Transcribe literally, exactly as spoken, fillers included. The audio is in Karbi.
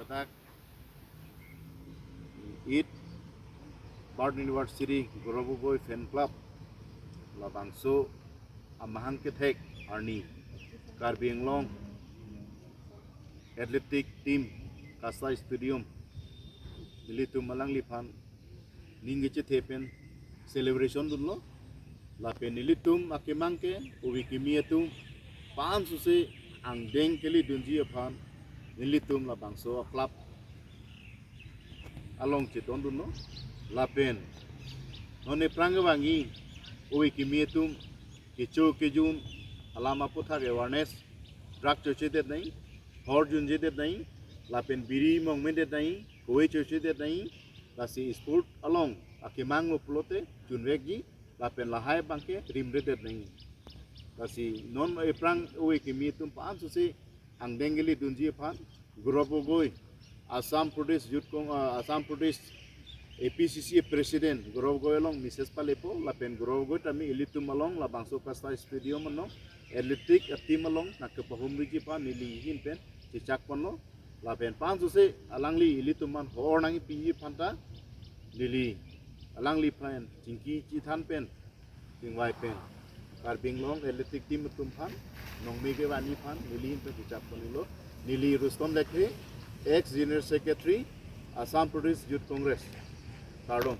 Dak eighth birth anniversary Gaurav Gogoi Fan Club labangso amahang kethek arni Karbi Anglong Athletic Team Kasta Stadium nelitum alangliphan ning kechethe pen celebration dunlo. Lapen nelitum akemang ke ove kimi atum pansose angdeng kele dunji aphan nelitum labangso club along chedon dunlo. Lapen non ephrang kevangji ove kimi atum kecho kejun alam aputhak awareness, drug chochedet nai, hor junjedet nai, lapen biri mongmedet nai, kove chochedet nai, lasi sport along akemang lo pulote junvekji, lapen lahai abangke rimredet nai. Lasi non ephrang ove kimi atum pansose angdeng kele dunji aphan Gaurav Gogoi, Assam Pradesh Youth Cong, uh, Assam Pradesh A P C C President Gaurav Gogoi along message palepo, lapen Gaurav Gogoi tame ilitum along labangso Kasta Stadium along athletic a-team along nangkepahumriji aphan neli ahin pen chechak ponlo. Lapen pansose alangli ilitum aphan hor nangpiji aphanta neli alangliphan chingki chethan pen chingvai pen Karbi Anglong Athletic Team atum aphan nongme kevanji aphan neli ahin pen chechak ponlo. Neli Rustom Lekthe, ex General Secretary, Assam Pradesh Youth Congress. Kardom.